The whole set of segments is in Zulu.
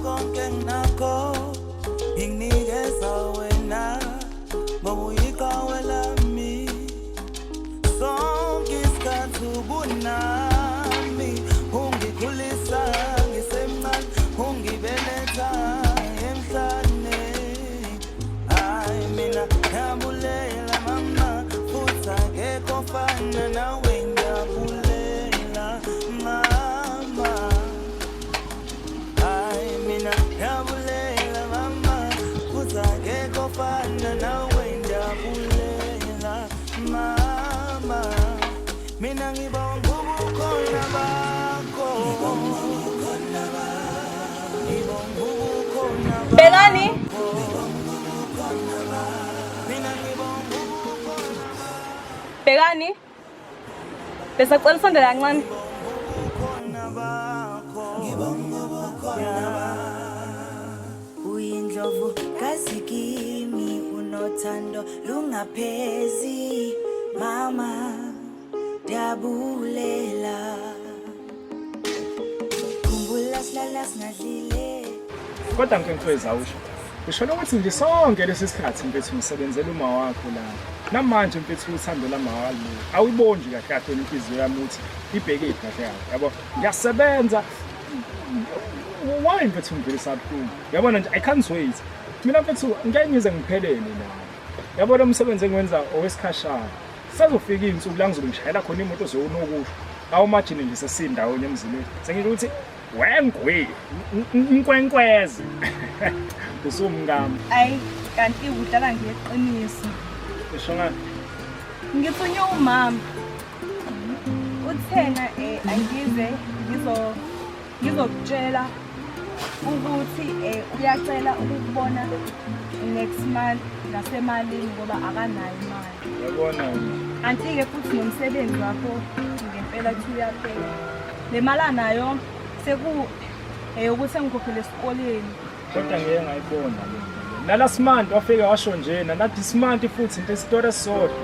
Konke nginakho ngikunikeza wena ngoba uyiqhawe lami. Sonke isikhathi ubunami, ungikhulisa ngisemncane, ungibeletha emhlane. Hayi mina ngiyabulela mama, futhi akekho ofana nawe, ngiyabulela mama. Hayi mina ngiyabulela mama, futhi akekho ofana nawe, ngiyabulela mama. Mina ngibonga ubukhona bakho, ngibonga ubukhona. Bhekani. Mina ngibonga ubukhona. Bhekani. Besacela usondele kancane. Ubukhona bakho, ngibonga ubukhona bakho. Uyindlovu kazi kimi, unothando lungaphezi, mama, ndiyabulela. Khumbula silala singadlile. Kodwa Nkwenkwezi, awusho. Usho ukuthi nje sonke lesi sikhathi mfethu ngisebenzela uma wakho la. Namanje mfethu uthando lama walo. Awuyiboni nje kahle kahle inhliziyo yami ukuthi ibheke iphi kahle kahle. Yabo, ngiyasebenza. Why mfethu ngivelisa buhlungu? Yabona nje, I can't wait. Mina mfethu ngeke ngize ngiphelele la. Yabo, lo msebenzi engiwenza owesikhashana. Sezofika iy'nsuku la ngizobe ngishayela khona imoto zonokusho. Awumagine nje sesindawonye emzini. Sengisho ukuthi wengwe inkwenkwezi usumngami. Ayi, kanti udlala ngeqiniso. Usho ngani? Ngithunywe umama. Uthena angize ngizokutshela ukuthi uyacela ukukubona next month ngasemalini ngoba akanayo imali. Yabona nje. Kanti-ke futhi nomsebenzi wakho ngempela kuthi uyaphela. Le mali anayo seku eyokuthi engikhokhele esikoleni. Kodwa ngeke ngayibona le nto le. Nala month wafike washo njena, na this month futhi into esitori esisodwa.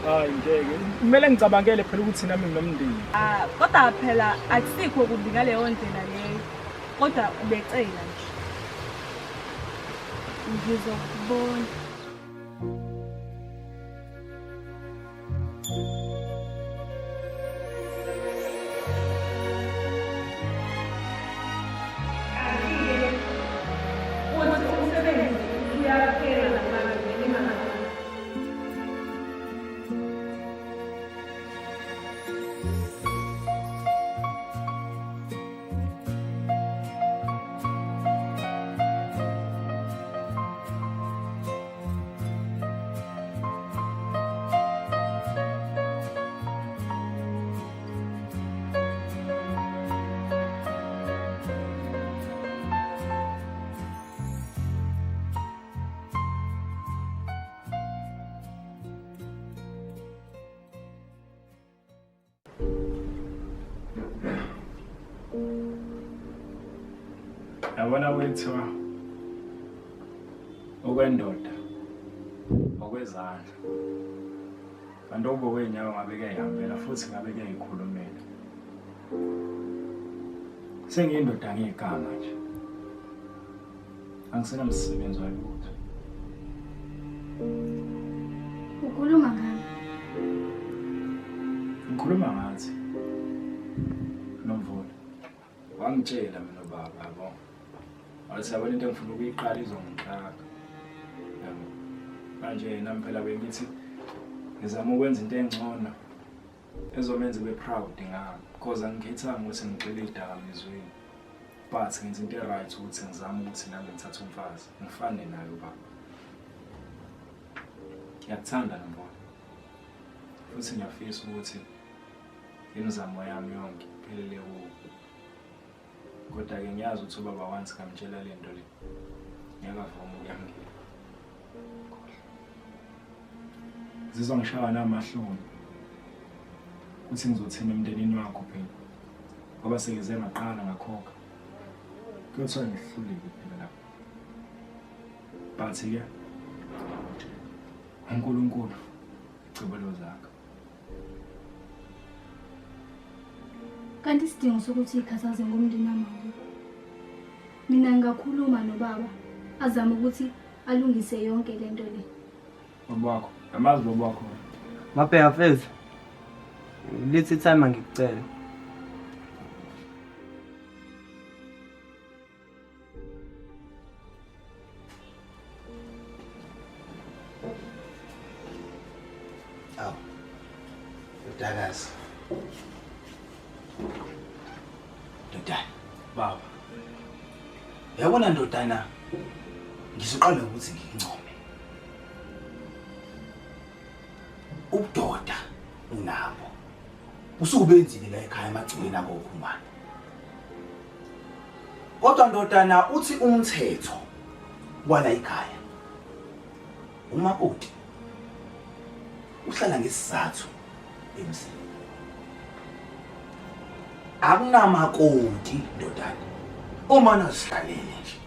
Hayi ngeke. Kumele ngicabangele phela ukuthi nami nginomndeni. Ah, kodwa phela akusikho kubi ngaleyo ndlela leyo. Kodwa ubecela nje. Ngizokubona. Futhi umsebenzi uyaphela manje imali. Yabona kwethiwa okwendoda okwezandla, kanti okungokwezinyawo ngabe kuyayihambela futhi ngabe kuyayikhulumela. Sengiyindoda ngegama nje, angisenamsebenzi walutho. Ukhuluma ngami? Ngikhuluma ngathi, Nomvula. Wangitshela mina ubaba, yabo, wathi yabona into engifuna ukuyiqala izongixaka, yabo. Manje nami phela bengithi ngizama ukwenza into engcono ezomenza ube proud ngami, because angikhethanga ukuthi ngigxile ey'dakamizweni, but ngenza into e-right ukuthi ngizame ukuthi nami ngithathe umfazi ngifane naye ubaba. Ngiyakuthanda Nomvula, futhi ngiyafisa ukuthi imizamo yami yonke iphelele kuwe. Kodwa-ke ngiyazi ukuthi ubaba once ngamtshela le nto le ngeke avume ukuyamukela. Zizwa ngishaya namahloni ukuthi ngizothini emndenini wakho phela, ngoba sengize ngaqala ngakhokha, kuyothiwa ngihluleke phela lapho. But-ke uNkulunkulu icebelo zakhe. Kanti isidingo sokuthi ikhathaze ngomndeni wami awukho. Mina ngingakhuluma nobaba azame ukuthi alungise yonke lento le. Baba wakho, amazi baba wakho. Mabheka mfethu. Lithi time angikucela. Awu. Ndodakazi. Ndodana. Baba. Uyabona ndodana, ngizoqala ukuthi ngikuncome. Ubudoda unabo. Usubenzile la ekhaya emagcikeni akokhumana. Kodwa ndodana uthi umthetho wala ekhaya. Umakoti uhlala ngesizathu emzini. Akunamakoti ndodana. Uma nazihlalele nje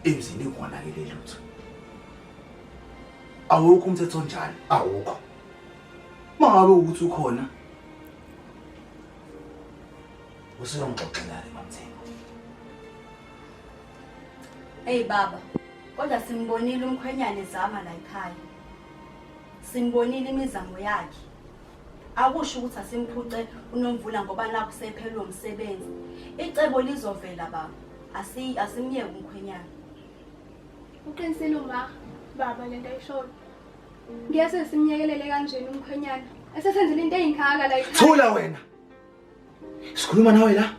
emzini kungonakele lutho. Awukho umthetho onjalo, awukho. Mangabe ukuthi ukhona usuyongixoxela ke mamthembu. Hey baba, kodwa simbonile umkhwenyane zama la ekhaya. Simbonile imizamo yakhe. Akusho ukuthi asimphuce uNomvula ngoba nakhu sephelwe umsebenzi. Icebo lizovela baba. Asi asimyeke umkhwenyana. Uqinisile uma baba lento ayishoyo. Ngiyase simyekelele kanjeni umkhwenyana. Esesenzile into eyingaka la ekhaya. Thula wena. Sikhuluma nawe la.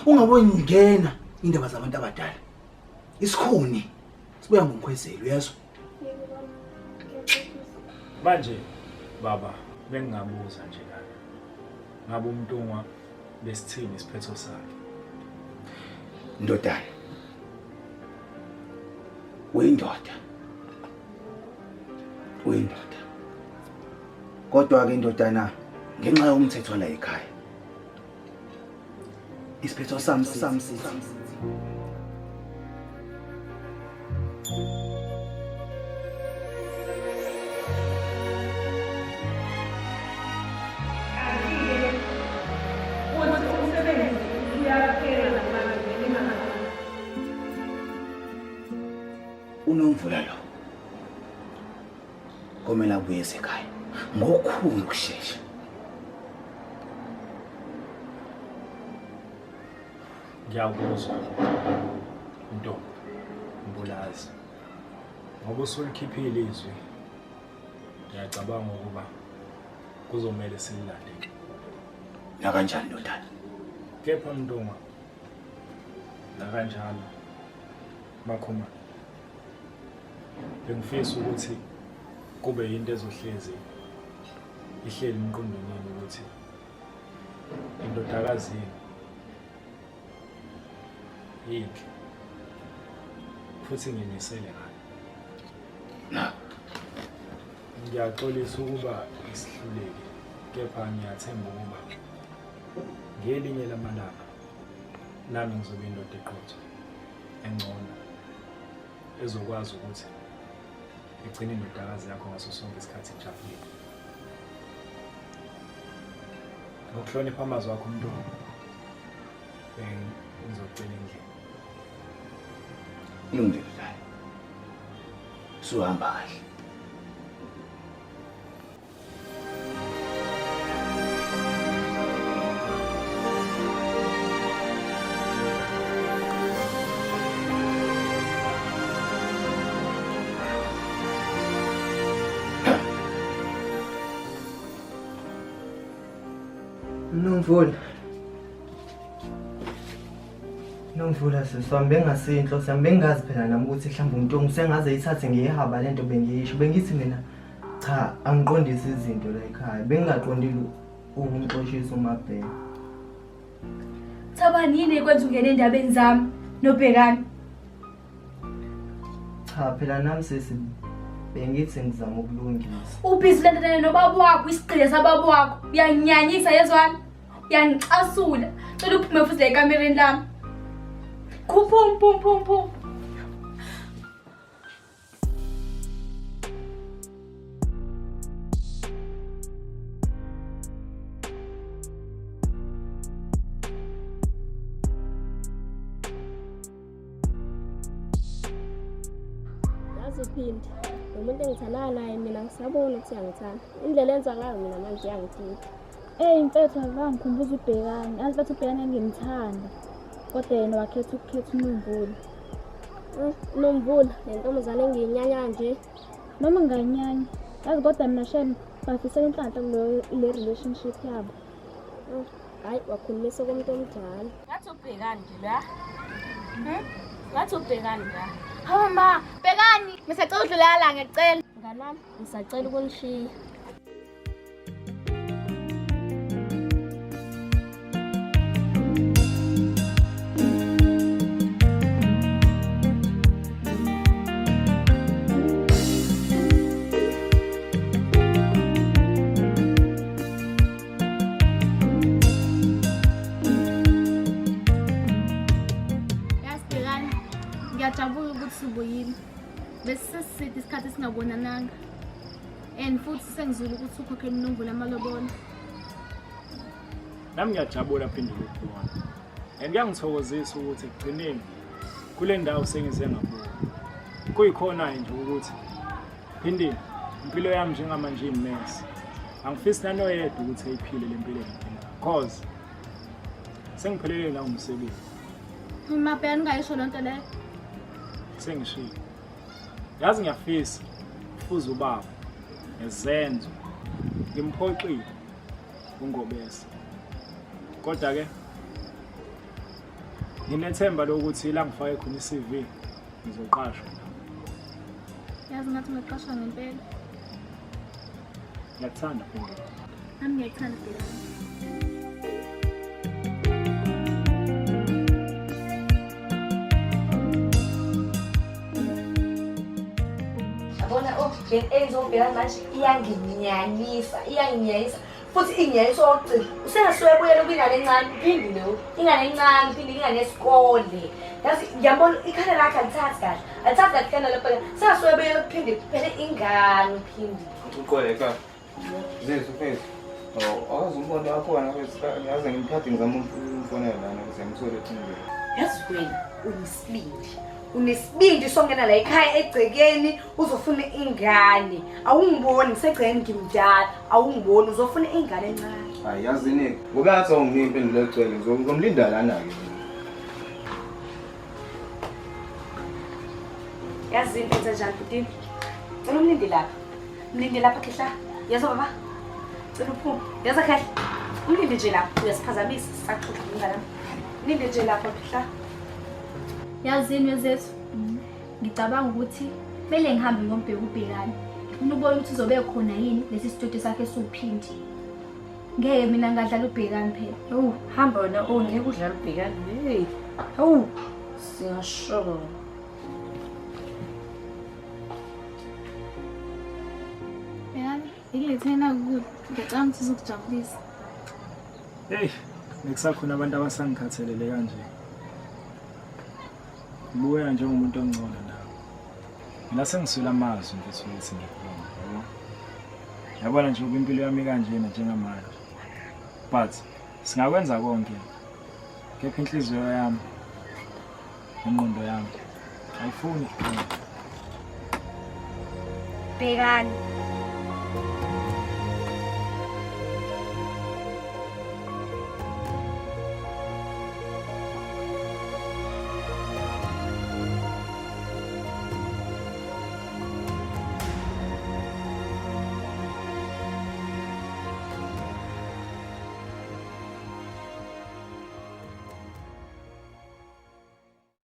Ungaboni ngena indaba zabantu abadala. Isikhuni sibuya ngomkhwezelo uyezwa? Yebo baba. Ngiyaxolisa. Manje baba bengingabuza nje lana. Ngabe uMntungwa besithini isiphetho sakhe? Ndodana. Uyindoda. Uyindoda. Kodwa ke ndodana ngenxa yomthetho la ekhaya. Isiphetho sami sami Uthi umsebenzi uyaphela manje ngemali. uNomvula lo komele abuye esekhaya ngokukhulu ukushesha. Ngiyakuzwa ntombi Mbulazi. Ngoba usulikhiphile izwi ngiyacabanga ukuba kuzomele sililandele. Nakanjani ndodana? Kepha Mntungwa nakanjalo Makhumalo bengifisa ukuthi kube yinto ezohlezi ihleli emqondweni yenu ukuthi indodakazi yenu yinhle futhi ngimisele ngayo. Ngiyaxolisa ukuba isihluleki kepha ngiyathemba ukuba ngelinye lamalanga nami ngizobe indoda eqotho engcono ezokwazi ukuthi igcine indodakazi yakho ngaso sonke isikhathi ijabulile. Ngokuhlonipha amazwi akho mntwana, bengizocela endlini. Kulungile ndodana. Suhamba kahle. Nomvula. Nomvula sisi wami bengasinhloso yami bengazi phela nami ukuthi mhlawumbe umuntu usengaze eyithathe ngehaba lento bengiyisho bengithi mina cha angiqondisi izinto la ekhaya bengingaqondile ukumxoshisa uMabheka. Thabani yini ekwenza ungene endabeni zami noBhekani? Cha phela nami sisi bengithi ngizama ukulungisa. Ubhizi ulandelana nobaba wakho isigqila sababa wakho. Uyanginyanyisa yezwani? Uyangicasula. Cela uphume futhi la ekamereni lami. Kuphum phum phum phum. Yazi Phindi, lo muntu engithandana naye mina ngisabona ukuthi uyangithanda. Indlela enza ngayo mina manje iyangithinta. Eyi mfethu akangikhumbuza uBhekani. Yazi mfethu uBhekani engimthanda. Kodwa yena wakhetha ukukhetha uNomvula. UNomvula, le ntombazane engiyinyanya nje. Noma nginganyanya. Yazi kodwa mina shem bafisela inhlanhla kule relationship yabo. Hayi, wakhulumisa komuntu omdala. Ngathi uBhekani nje la. Ngathi uBhekani la. Hawu ma, Bhekani, ngisacela udlula la ngiyacela. Mngani wami, ngisacela ukunishiya. Yazi Bhekani, ngiyajabula ukuthi ubuyile. Besiseside isikhathi singabonananga. And futhi sengizwile ukuthi ukhokhela uNomvula amalobolo. Nami ngiyajabula phinde ukubona. And kuyangithokozisa ukuthi ekugcineni kule ndawo sengize ngabuka. Kuyikhona nje ukuthi Phindile, impilo yami njengamanje iyimesi. Angifisi nanoyedwa ukuthi ayiphile le mpilo engiphilayo. Cause sengiphelele la umsebenzi. Ma Bhekani ungayisho loo nto leyo. Sengishilo. Yazi ngiyafisa kufuze ubaba ngezenzo ngimphoxile uNgobese. Kodwa ke nginethemba lokuthi la ngifake khona i-CV ngizoqashwa. Yazi ngathi ungaqashwa ngempela. Ngiyakuthanda Phindile. Nami ngiyakuthanda Bhekani. Yabona oh le engizobheka manje iyanginyanyisa, iyanginyanyisa futhi inginyanyisa okugcina. Usengasuke ebuyele kwingane encane, uphindile ingane encane, uphindile ingane yesikole. Yazi ngiyambona ikhanda lakhe alithathi kahle. Alithathi kahle ikhanda lakhe. Sengasuke ebuyele kuphinde kuphele ingane uphindile. Uqoleka. Zethu mfethu. Oh, akaze umbone akhona mfethu. Yaze ngimthathe ngizama umfonela lana ukuze ngithole phindile. Yazi wena unesibindi. Unesibindi songena la ekhaya egcekeni uzofuna ingane. Awungiboni ngisegcekeni ngimdala. Awungiboni uzofuna ingane encane. Hayi yazini ngoba ngathi awunginiki impendulo egcwele ngizomlinda lana-ke. Yazi into enze njani bhuti? Cela umlinde lapha. Mlinde lapha khehla. Yezwa baba? Cela uphume. Yezwa khehla. Umlinde nje lapha uyasiphazamisa sisaxoxa ngomngane wami. Mlinde nje lapha khehla. Yazini wezethu, ngicabanga ukuthi kumele ngihambe ngombheka uBhekani. Ngifuna ukubona ukuthi uzobe khona yini lesi sitoti sakhe esiwuphindi. Ngeke mina ngadlala uBhekani phela. Hawu, hamba wena oh ngeke udlale uBhekani. Hey. Hawu, singasho. Bhekani, ngikulethe nakukudla. Ngiyacabanga ukuthi uzokujabulisa. Hey, ngikusakhona abantu abasangikhathalele kanje. Ngibuya njengomuntu ongcono nawe. Mina sengiswele amazwi mfethu ukuthi ngikhulume, yabo. Yabona nje ukuba impilo yami kanjena njengamanje. But singakwenza konke. Kepha inhliziyo yami nengqondo yami ayifuni ukuphuma. Bhekani,